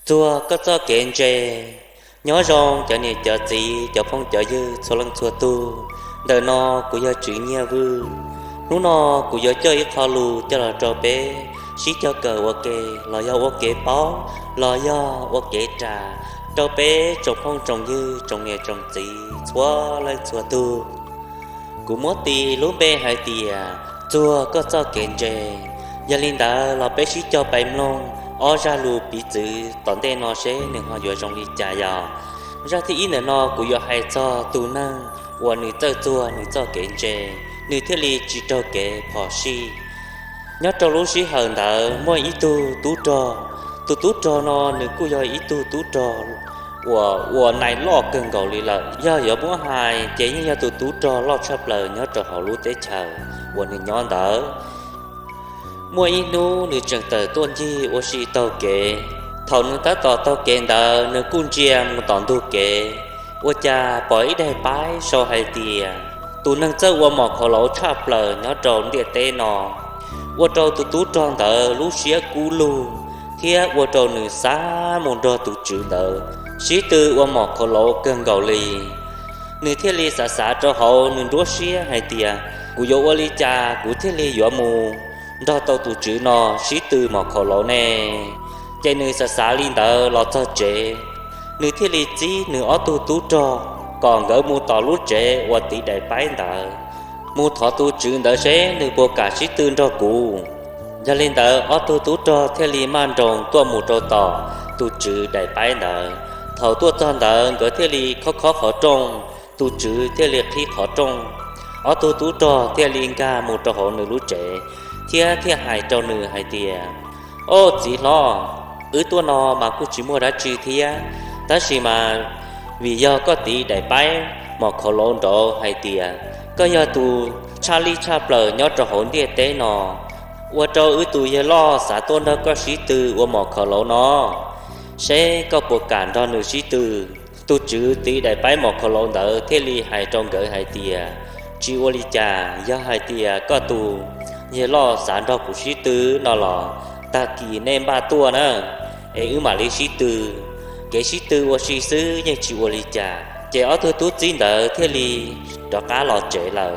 Txuag koj txoj kev ntse. Nyob zoo cov niam cov txiv, cov phooj cov ywg txhua leej txhua tug. Ntawm no kuv yog Tswv Nyiaj Vwj. Hnub no kuv yuav coj ib qho lus coj los rau peb sib cog kawm ua ke, los yog ua kev paub, los yog ua kev ras rau peb tsoom phooj tsoom ywg, tsoom niam tsoom txiv txhua leej txhua tug. Kuv muab tis lub npe hais tias txuag koj txoj kev ntse. Yog li ntawd los peb sib cog pais mloog ob zaj lus piv txwv tom ntej no seb nws ho yuav zoo li cas yog. Zaj thib ib ntawm no kuv yuav hais txog tus neeg uas nws txawj txuag nws txoj kev ntse, nws thiaj li tsis raug kev phom sij. Nyob rau lub sij hawm ntawd muaj ib tug tub rog. Tus tub rog no nws kuj yog ib tug tub rog uas ua nais loj kawg nkaus li lawm. Yog yuav muab hais ces yeej yog tus tub rog loj tshaj plaws nyob rau hauv lub teb chaws uas nws nyob ntawd. Muaj ib hnub nws tseem tawm tuaj ncig ua si taug kev. Thaum nws tab tom taug kev ntawd nws kuj ntsia mus tom ntug kev, ua cas pom ib daim paib sau hais tias tus neeg txawj ua mom khauv lauv tshaj plaws nyob rau ntiaj teb no. Ua rau tus tub rog ntawd lub siab kub lug thiab ua rau nws xav mus nrog tus tswv ntawd sib tw ua mom khauv lauv kawg nkaus li. Nws thiaj li xav xav rau hauv nws nruab siab hais tias, kuv yuav ua li cas kuv thiaj li yuav mus nrog tau tus tswv no sib tw mom khauv lauv ne? Ces nws xav xav li ntawd los txog tsev, nws thiaj li txib nws ob tug tub rog kom nkawd mus tom lub tsev uas tiv daim paib ntawd, mus thov tus tswv ntawd seb nws puas kam sib tw nrog kuv. Yog li ntawd ob tug tub rog thiaj li maj nroos tuaj mus rau tom tus tswv daim paib ntawd. Thaum tuaj txog ntawd nkawd thiaj li khob khob qhov rooj, tus tswv thiaj li qhib qhov rooj. Ob tug tub rog thiaj li nkag mus rau hauv nws lub tsev thiab thiaj hais rau nws hais tias, Au txiv hlob, wb tuaj no mas kuj tsis muaj dab tsi thiab, tab sis mas vim yog koj tiv daim paib mom khauv lauv nraud hais tias koj yog tus tshaj lij tshaj plaws nyob rau hauv ntiaj teb no, ua rau wb tus yawg loj xav tuaj nrog koj sib tw ua mom khauv lauv no, seb koj puas kam nrog nws sib tw. Tus tswv tiv daim paib mom khauv lauv ntawd thiaj li hais rau nkawd hais tias, Tsis ua li cas, yog hais tias koj tus yawg loj xav nrog kuv sib tw no los tag kis nej npaj tuaj na, es wb mam li sib tw. Kev sib tw ua si xwb yeej tsis ua li cas. Ces ob tug tub txib ntawd thiaj li rov qab los tsev lawm.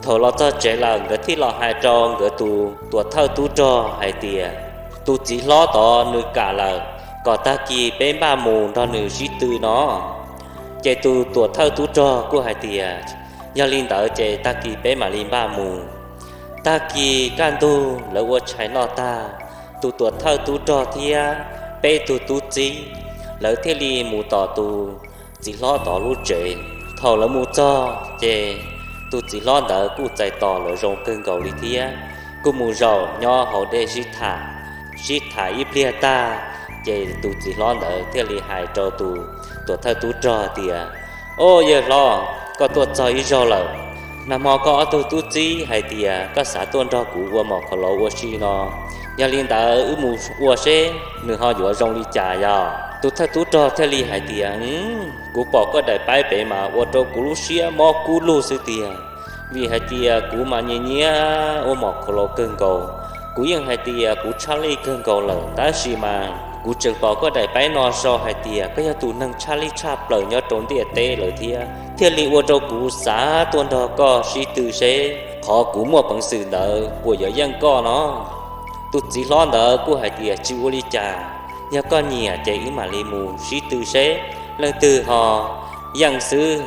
Thaum los txog tsev lawm nkawd thiaj los hais rau nkawd tus tuam thawj tub rog hais tias, Tus txiv hlob tod nws kam lawm, kom tag kis peb npaj mus nrog nws sib tw no. Ces tus tuam thawj tub rog kuj hais tias, Yog li ntawd ces tag kis peb mam li npaj mus. Tag kis kaj ntug lawv ua tshais noj tag, tus tuam thawj tub rog thiab peb tug tub txib lawv thiaj li mus tom tus txiv hlob tod lub tsev. Thaum lawv mus txog ces tus txiv hlob ntawd kuj txais tos lawv zoo kawg nkaus li thiab, kuj mus zaum nyob hauv dej sib tham. Sib tham ib pliag tag, ces tus txiv hlob ntawd thiaj li hais rau tus tuam thawj tub rog tias, Au yawg hlob, koj tuaj txog ib zaug lawm. Nag hmo koj ob tug tub txib hais tias koj xav tuaj nrog kuv ua mom khauv lauv ua si no, yog li ntawd wb mus ua seb nws ho yuav zoo li cas yog. Tus thawj tub rog thiaj li hais tias, Kuv pom koj daim paib pem mas ua rau kuv lub siab mob kub lug xwb tiag, vim hais tias kuv mas nyiam nyiam ua mom khauv lauv kawg nkaus. Kuv yeej hais tias kuv tshaj lij kawg nkaus lawm, tab sis mas kuv tseem pom koj daim paib no sau hais tias koj yog tus neeg tshaj lij tshaj plaws nyob rau ntiaj teb lawm thiab, thiaj li ua rau kuv xav tuaj nrog koj sib tw seb qhov kuv muaj peev xwm ntawd puas yuav yeej koj no. Tus txiv hlob ntawd kuj hais tias, Tsis ua li cas, yog koj nyiam ces wb mam li mus sib tw seb leej twg ho yeej xwb.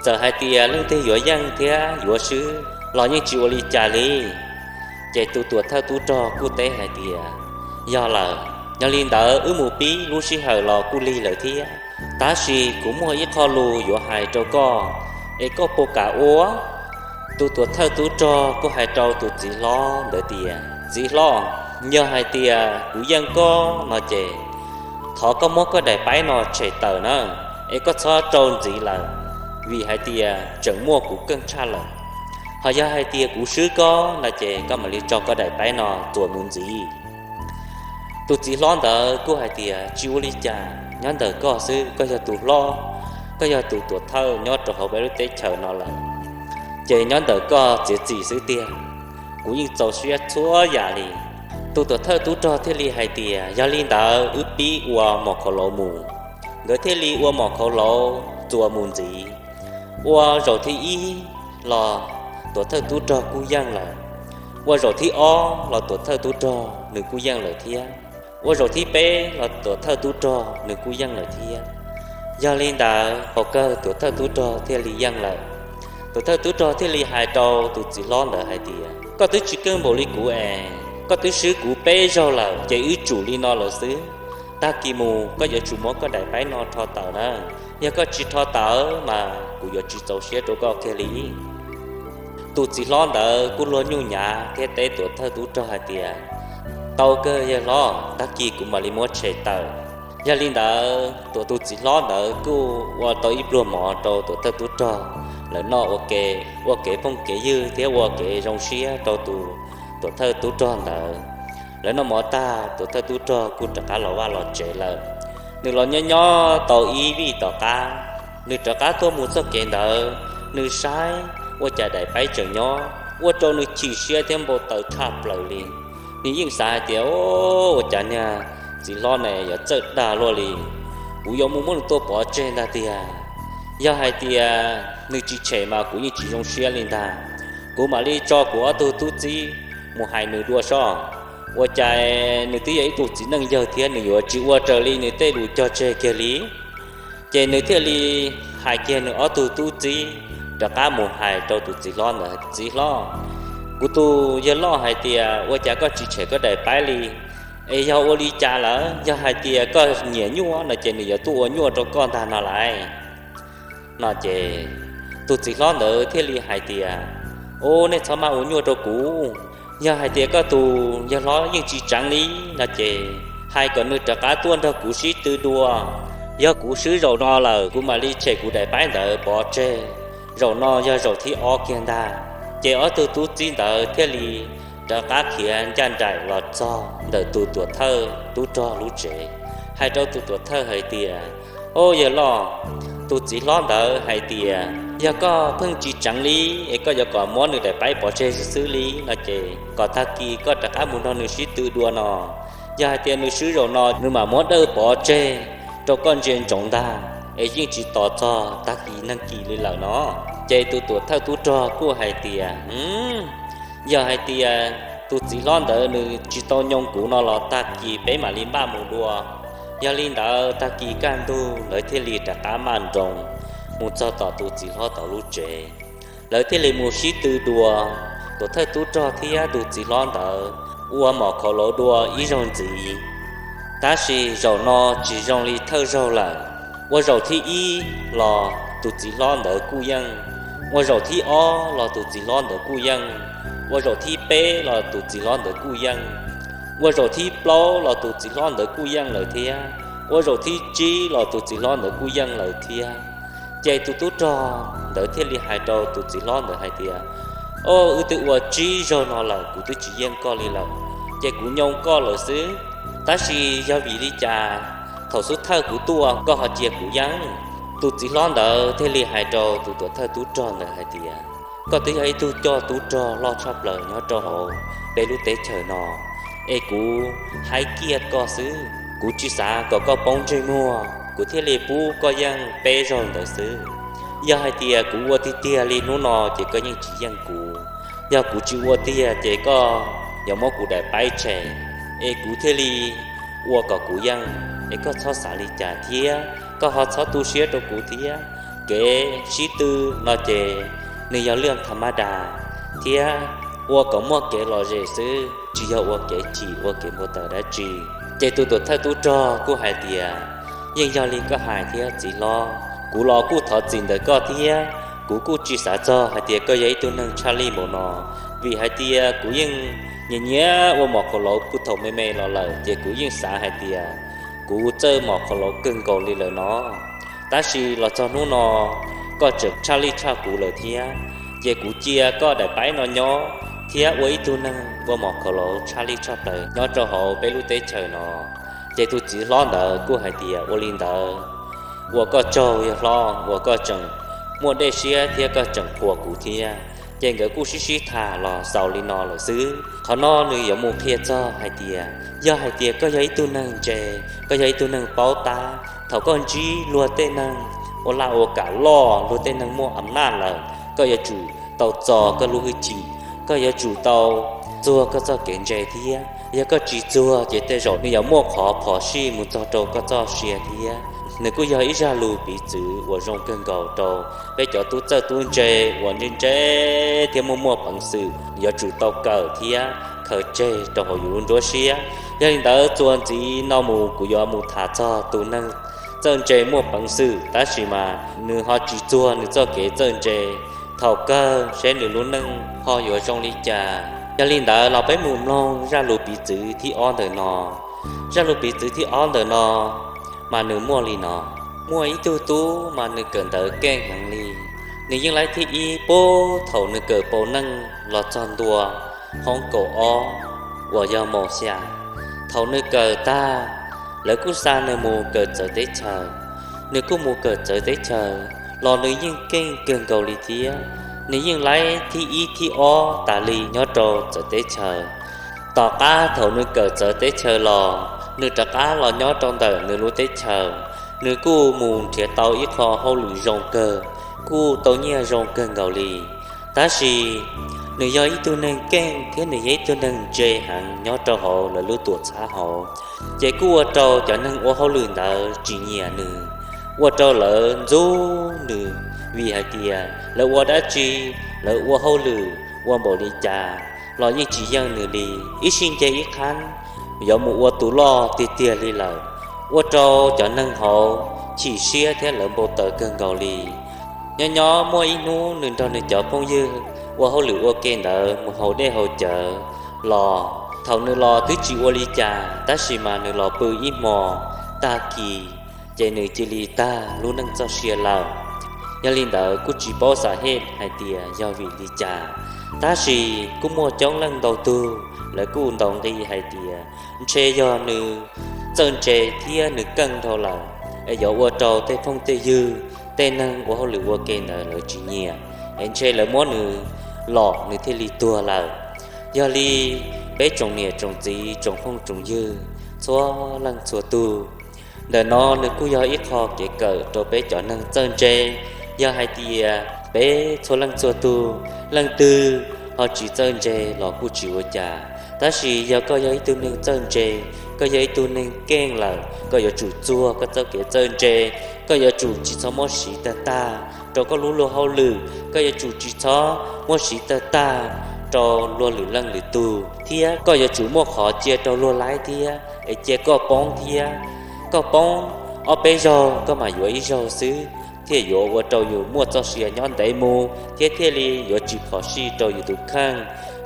Txawm hais tias leej twg yuav yeej thiab yuav swb los yeej tsis ua li cas li. Ces tus tuam thawj tub rog kuj teb hais tias, Yog lawm, yog li ntawd wb mus pib lub sij hawm los kuj lig lawm thiab, tab sis kuv muaj ib qho lus yuav hais rau koj, es koj puas kam ua? Tus tuam thawj tub rog kuj hais rau tus txiv hlob ntawd tias, Txiv hlob, yog hais tias kuv yeej koj no ces thov koj muab koj daim paib no tshem tawm na, es koj txhob rau ntxiv lawm, vim hais tias tseem muaj kuv keej tshaj lawm. Ho yog hais tias kuv swb koj no ces koj mam li tso koj daim paib no txuas mus ntxiv. Tus txiv hlob ntawd kuj hais tias, Tsis ua li cas, nyob ntawm koj xwb, koj yog tus hlob, koj yog tus tuam thawj nyob rau hauv peb lub teb chaws no lawm, ces nyob ntawm koj txiav txim xwb tiag. Kuv yeej txaus siab txhua yam li. Tus tuam thawj tub rog thiaj li hais tias, Yog li ntawd wb pib ua mos khauv lauv mus. Nkawd thiaj li ua mos khauv lauv txuas mus ntxiv. Ua zaum thib ib los tuam thawj tub rog kuj yeej lawm. Ua zaum thib ob los tuam thawj tub rog nws kuj yeej lawm thiab. Ua zaum thib peb los tuam thawj tub rog nws kuj yeej lawm thiab. Yog li ntawd, hauv kawg tuam thawj tub rog thiaj li yeej lawm. Tuam thawj tub rog thiaj li hais rau tus txiv hlob ntawd hais tias, Koj twb tsis keej npaum li kuv es, koj twb swb kuv peb zaug lawm, ces wb tsum li no lawm xwb. Tag kis mus koj yuav tsum muab koj daim paib no rho tawm na. Yog koj tsis rho tawm mas kuv yuav tsis txaus siab rau koj kiag li. Tus txiv hlob ntawd kuj luag nyuj nyav thiab teb tuam thawj tub rog hais tias, Tau kawg yawg hlob, tag kis kuv mam li muab tshem tawm. Yog li ntawd, tus txiv hlob ntawd kuj ua tau ib pluag mov rau tuam thawj tub rog. Lawv noj ua ke, ua kev phooj kev ywg thiab ua kev zoo siab rau tus tuam thawj tub rog ntawd. Lawv noj mov tag, tuam thawj tub rog kuj rov qab los vaj los tsev lawm. Nws los nyob nyob tau ib vij tom qab, nws rov qab tuaj mus txoj kev ntawd, nws saib ua cas daim paib tseem nyob, ua rau nws chim siab thiab npau taws tshaj plaws li. Nws yeej xav hais tias, Ua cas niag txiv hlob ne yuav txawj dag luaj li, kuv yuav mus muab nws tua pov tseg ntag tiag. Yog hais tias nws tsis tshem mas kuv yeej tsis zoo siab li ntag. Kuv mam li tso kuv ob tug tub txib mus hais nws dua sob. Ua cas nws twb yog ib tug txiv neej yawg thiab nws yuav tsis ua raws li nws tej lus cog tseg kiag li. Ces nws thiaj li hais kiag nws ob tug tub txib rov qab mus hais rau tus txiv hlob ntawd, Txiv hlob, kuv tus yawg loj hais tias ua cas koj tsis tshem koj daim paib li? Es yog ua li cas lawm? Yog hais tias koj nyiam nyuaj no ces nws yuav tuaj ua nyuaj rau koj ntag no lauj. No ces tus txiv hlob ntawd thiaj li hais tias, Ub, nej txhob maj ua nyuaj rau kuv. Yog hais tias koj tus yawg hlob yeej tsis tseev li no ces hais kom nws rov qab tuaj nrog kuv sib tw dua. Yog kuv swb zaum no lawm kuv mam li tshem kuv daim paib ntawd pov tseg. Zaum no yog zaum thib ob kiag ntag. Ces ob tug tub txib ntawd thiaj li rov qab khiav ncaj nraim los txog ntawm tus tuam thawj tub rog lub tsev, hais rau tus tuam thawj hais tias, Au yawg loj, tus txiv hlob ntawd hais tias yog koj pheej tsis tseev li es koj yuav kom muab nws daim paib pov tseg xwb li no ces kom tag kis koj rov qab mus nrog nws sib tw dua no. Yog hais tias nws swb zaum no nws mam muab dawj pov tseg rau koj ntsia ntsoov ntag, es yeej tsis tos txog tag kis nag kis li lawm no. Ces tus tuam thawj tub rog kuj hais tias, Yog hais tias tus txiv hlob ntawd nws tsis tau nyoo kuv no los tag kis peb mam li npaj mus dua. Yog li ntawd tag kis kaj ntug lawv thiaj li rov qab maj nroos mus txog tom tus txiv hlob tom lub tsev. Lawv thiaj li mus sib tw dua. Tuam thawj tub rog thiab tus txiv hlob ntawd ua mom khauv lauv dua ib zaug ntxiv. Tab sis zaum no tsis zoo li thawj zaug lawm. Ua zaum thib ib los tus txiv hlob ntawd kuj yeej. Ua zaum thib ob los tus txiv hlob ntawd kuj yeej. Ua zaum thib peb los tus txiv hlob ntawd kuj yeej. Ua zaum thib plaub los tus txiv hlob ntawd kuj yeej lawm thiab. Ua zaum thib tsib los tus txiv hlob ntawd kuj yeej lawm thiab. Ces tus tub rog ntawd thiaj li hais rau tus txiv hlob ntawd hais tias, Au, wb twb ua tsib zaug no lawm kuv twb tsis yeej koj li lawm, ces kuv nyoo koj lawm xwb. Tab sis yog vim li cas thaum xub thawj kuv tuaj koj ho cia kuv yeej? Tus txiv hlob ntawd thiaj li hais rau tus tuam thawj tub rog ntawd hais tias, Koj twb yog ib tug coj tub rog loj tshaj plaws nyob rau hauv peb lub teb chaws no, es kuv haib kiaj koj xwb. Kuv tsis xav kom koj poob ntsej muag, kuv thiaj li pub koj yeej peb zaug ntawd xwb. Yog hais tias kuv ua tiag tiag li hnub no ces koj yeej tsis yeej kuv. Yog kuv tsis ua tiag ces koj yuav muab kuv daim paib tshem, es kuv thiaj li ua kom kuv yeej. Es koj txhob xav li cas thiab koj ho txhob tu siab rau kuv thiab. Kev sib tw no ces nws yog laj tham mab das thiab ua kom muaj kev lom zem xwb, tsis yog ua kev chim ua kev npau taws dab tsi. Ces tus tuam thawj tub rog kuj hais tias, Yeej yog li koj hais thiab txiv hlob, kuv los kuj thov txim ntawm koj thiab. Kuv kuj tsis xav txog hais tias koj yog ib tug neeg tshaj lij npaum no, vim hais tias kuv yeej nyiam nyiam ua mom khauv lauv puag thaum me me los lawm, ces kuv yeej xav hais tias kuv txawj mom khauv lauv kawg nkaus li lawm no. Tab sis los txog hnub no koj tseem tshaj lij tshaj kuv lawm thiab, ces kuv cia koj daim paib no nyob thiab ua ib tug neeg ua mom khauv lauv tshaj lij tshaj plaws nyob rau hauv peb lub teb chaws no. Ces tus txiv hlob ntawd kuj hais tias, Ua li ntawd ua koj tsaug yawg hlob uas koj tseem muaj dej siab thiab koj tseem qhuas kuv thiab. Ces nkawd kuj sib sib tham los xaus li no lawm xwb. Qhov no nws yuav mus qhia txog hais tias yog hais tias koj yog ib tug neeg ntse, koj yog ib tug neeg paub tab, thaum koj ntsib luag tej neeg ua laj ua kam loj, luag tej neeg muaj am naj lawm, koj yuav tsum tau txo koj lub hwj chim, koj yuav tsum tau txuag koj txoj kev ntse thiab. Yog koj tsis txuag ces tej zaum nws yuav muaj qhov phom sij mus txog rau koj txoj sia thiab. Nws kuj yog ib zaj lus piv txwv uas zoo kawg nkaus rau peb cov tub txawj tub ntse uas ntse ntse thiab muaj muaj peev xwm, yuav tsum tau kawm thiab khaws tseg rau hauv yus lub nruab siab. Yog li ntawd txuas ntxiv no mus kuv yuav mus tham txog tus neeg txawj ntse muaj peev xwm tab sis mas nws ho tsis txuag nws txoj kev txawj ntse. Thaum kawg seb nws lub neej ho yuav zoo li cas. Yog li ntawd los peb mus mloog zaj lus piv txwv thib ob ntawm no. Zaj lus piv txwv thib ob ntawm no mas nws muaj li no: Muaj ib tug tub mas nws kawm ntawv keej heev li. Nws yeej laib thib ib puag thaum nws kawm paus neej los txog ntua hoob kaum ob uas yog mos xya. Thaum nws kawm tag, lawv kuj xa nws mus kawm txawv teb chaws. Nws kuj mus kawm txawv teb chaws los nws yeej keej kawg nkaus li thiab. Nws yeej laib thib ib thib ob tas li nyob rau txawv teb chaws. Tom qab thaum nws kawm txawv teb chaws los nws rov qab los nyob rau ntawm nws lub teb chaws. Nws kuj mus nrhiav tau ib qho hauj lwm zoo kawg, kuj tau nyiaj zoo kawg nkaus li. Tab sis nws yog ib tug neeg keej thiab nws yog ib tug neeg ntse heev nyob rau hauv lawv lub tuam txhab hauv, ces kuj ua rau cov neeg ua hauj lwm ntawd tsis nyiam nws, ua rau lawv ntxub nws, vim hais tias lawv ua dab tsi, lawv ua hauj lwm ua npaum li cas los yeej tsis yeej nws li. Ib sij nce ib qhab yuav mus ua tus loj tiag tiag li lawm, ua rau cov neeg hauv chim siab thiab lawv npau taws kawg nkaus li. Nyob nyob muaj ib hnub nws nrog nws cov phooj ywg ua hauj lwm ua ke ntawd mus haus dej haus cawv los, thaum nws los twb tsis ua li cas, tab sis mas nws los pw ib hmo tag kis, ces nws cia li tag lub neej txoj sia lawm. Yog li ntawd kuj tsis paub xav hej hais tias yog vim li cas, tab sis kuj muaj coob leej ntau tug lawv kuj ntaus nqi hais tias ntshe yog nws txawj ntse thiab nws keej dhau lawm, es yuav ua rau tej phooj tej ywg, tej neeg ua hauj lwm ua ke ntawd lawv tsis nyiam, es ntshe lawv muab nws lom nws thiaj li tuag lawm. Yog li peb tsoom niam tsoom txiv tsoom phooj tsoom ywg txhua leej txhua tug, ntawm no nws kuj yog ib qho kev kawm rau peb cov neeg txawj ntse. Yog hais tias peb txhua leej txhua tug, leej twg ho tsis txawj ntse los kuj tsis ua cas, tab sis yog koj yog ib tug neeg txawj ntse, koj yog ib tug neeg keej lawm, koj yuav tsum txuag koj txoj kev txawj ntse. Koj yuav tsum tsis txhob muab siv tag tag rau koj lub luag hauj lwm, koj yuav tsum tsis txhob muab siv tag tag rau luag lwm leej lwm tug, thiab koj yuav tsum muaj qhov cia rau luag laib thiab es cia koj poob thiab. Koj poob ob peb zaug koj mam yuav ib zaug xwb, thiaj yuav ua rau yus muaj txoj sia nyob ntev mus thiab thiaj li yuav tsis phom sij rau yus tus kheej.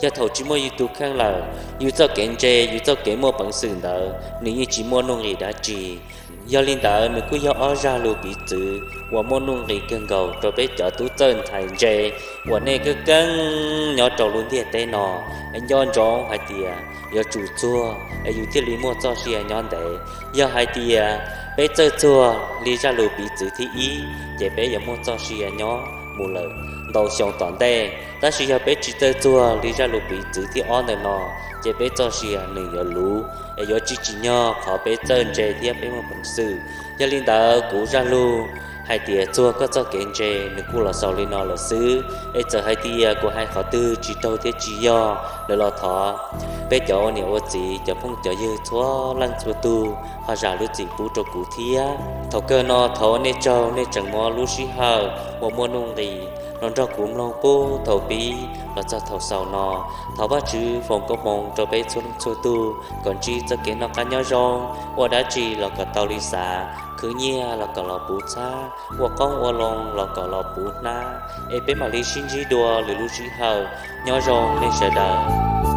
Yog thaum tsis muaj yus tus kheej lawm, yus txoj kev ntse, yus txoj kev muaj peev xwm ntawd nws yeej tsis muaj nuj nqis dab tsi. Yog li ntawd nws kuj yog ob zaj lus piv txwv uas muaj nuj nqis kawg nkaus rau peb cov tub txawj ntxhais ntse uas nej keej keej nyob rau lub ntiaj teb no. Es nco ntsoov hais tias yuav tsum txuag es yus thiaj li muaj txoj sia nyob ntev. Yog hais tias peb txawj txuag li zaj lus piv txwv thib ib, ces peb yuav muaj txoj sia nyob mus lawm ntau xyoo tom ntej. Tab sis yog peb tsis txawj txuag li zaj lus piv txwv thib ob ntawm no, ces peb txoj sia nws yuav luv, es yuav tsis tsim nyog qhov peb txawj ntse thiab peb muaj peev xwm. Yog li ntawd kuv zaj lus hais tias txuag koj txoj kev ntse nws kuj los xaus li no lawm xwb. Es txawm hais tias kuv hais qhov twg tsis raug thiab tsis yog lawm los thov peb cov ua niam ua txiv, cov phooj cov ywg txhua leej txhua tug ho zam lub txim pub rau kuv thiab. Thaum kawg no thov nej tsaug nej tseem muab lub sij hawm uas muaj nuj nqis los nrog kuv mloog puag thaum pib los txog thaum xaus no. Thov Vajtswv foom koob hmoov rau peb txhua leej txhua tug kom ntsib txoj kev noj qab nyob zoo, ua dab tsi los kom tau li xav, khwv nyiaj los kom los puv txhab, ua qoob ua loo los kom los puv hnab. Es peb mam li sib ntsib dua lwm lub sij hawm. Nyob zoo nej sawv daws.